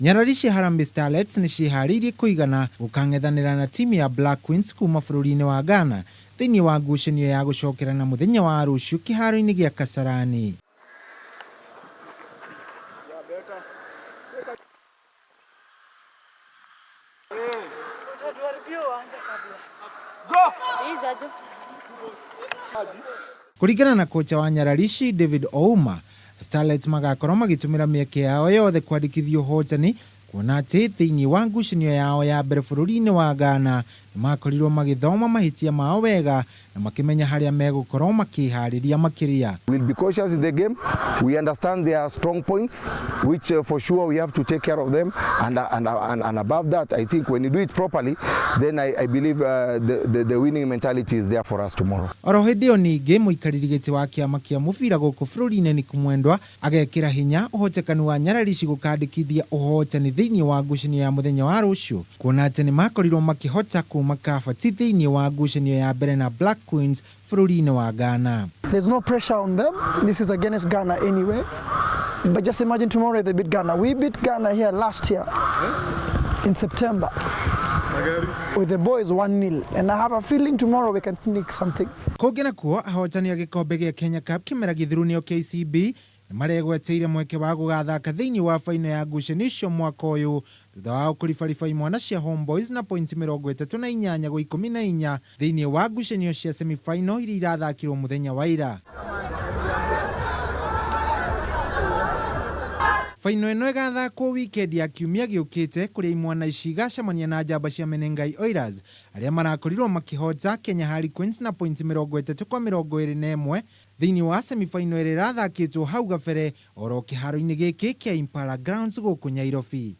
Nyarari cia Harambee Starlets nĩ ciĩharĩirie kũigana gũkang'ethanĩra na timu ya Black Queens kuma bũrũri-inĩ wa Ghana thĩinĩ wa ngucanio ya gũcokerana mũthenya wa rũciũ kĩharo-inĩ gĩa Kasarani. Kũringana na kocha wa Nyararici David Ouma, Starlets magakorwo magĩtũmĩra mĩeke yao yothe kwandĩkithia ũhotani, kuona atĩ thĩinĩ wa ngucanio yao ya mbere bũrũri-inĩ wa Ghana nĩ makorirwo magĩthoma mahĩtia mao wega na makĩmenya harĩa megũkorwo makĩharĩria makĩria. We'll be cautious in the game. We understand their strong points, which for sure we have to take care of them. And above that, I think when you do it properly, then I believe the winning mentality is there for us tomorrow. Oro hĩndĩ ĩyo ningĩ, mũikarĩri gĩtĩ wa kĩama kĩa mũbira gũkũ bũrũri-inĩ Nick Mwendwa agekĩra hinya ũhotekanu wa Nyararici gũkandĩkithia ũhotani thĩinĩ wa ngucanio ya mũthenya wa rũciũ, kuona atĩ nĩ makorirwo makĩhota kuma kabati thĩinĩ wa ngucanio ya mbere na Black Queens bũrũri-inĩ wa Ghana. There's no pressure on them. This is against Ghana anyway. But just imagine tomorrow if they beat Ghana. We beat Ghana here last year in September with the boys 1-0. And I have a feeling tomorrow we can sneak something. Kũngĩ nakuo, ahotani a gĩkombe gĩa Kenya Cup kĩmera gĩthiru nĩo KCB nĩ maregweteire mweke wa gũgathaka thĩinĩ wa baino ya ngucanio icio mwaka ũyũ thutha wao kũribariba imwana cia Homeboys na pointi 38-14 thĩinĩ wa ngucanio cia semifinal iria irathakirwo mũthenya wa ira. Baino ĩno ĩgathakwo wikendi ya kiumia gĩũkĩte, kũrĩa imwana ici igacemania na njamba cia Menengai Oilers arĩa marakorirwo makĩhota Kenya Harlequins na pointi 30-21 thĩinĩ wa semifinal ĩrĩa ĩrathakĩtwo hau gabere oro kĩharo-inĩ gĩkĩ kĩa Impala Grounds gũkũ Nyairobi.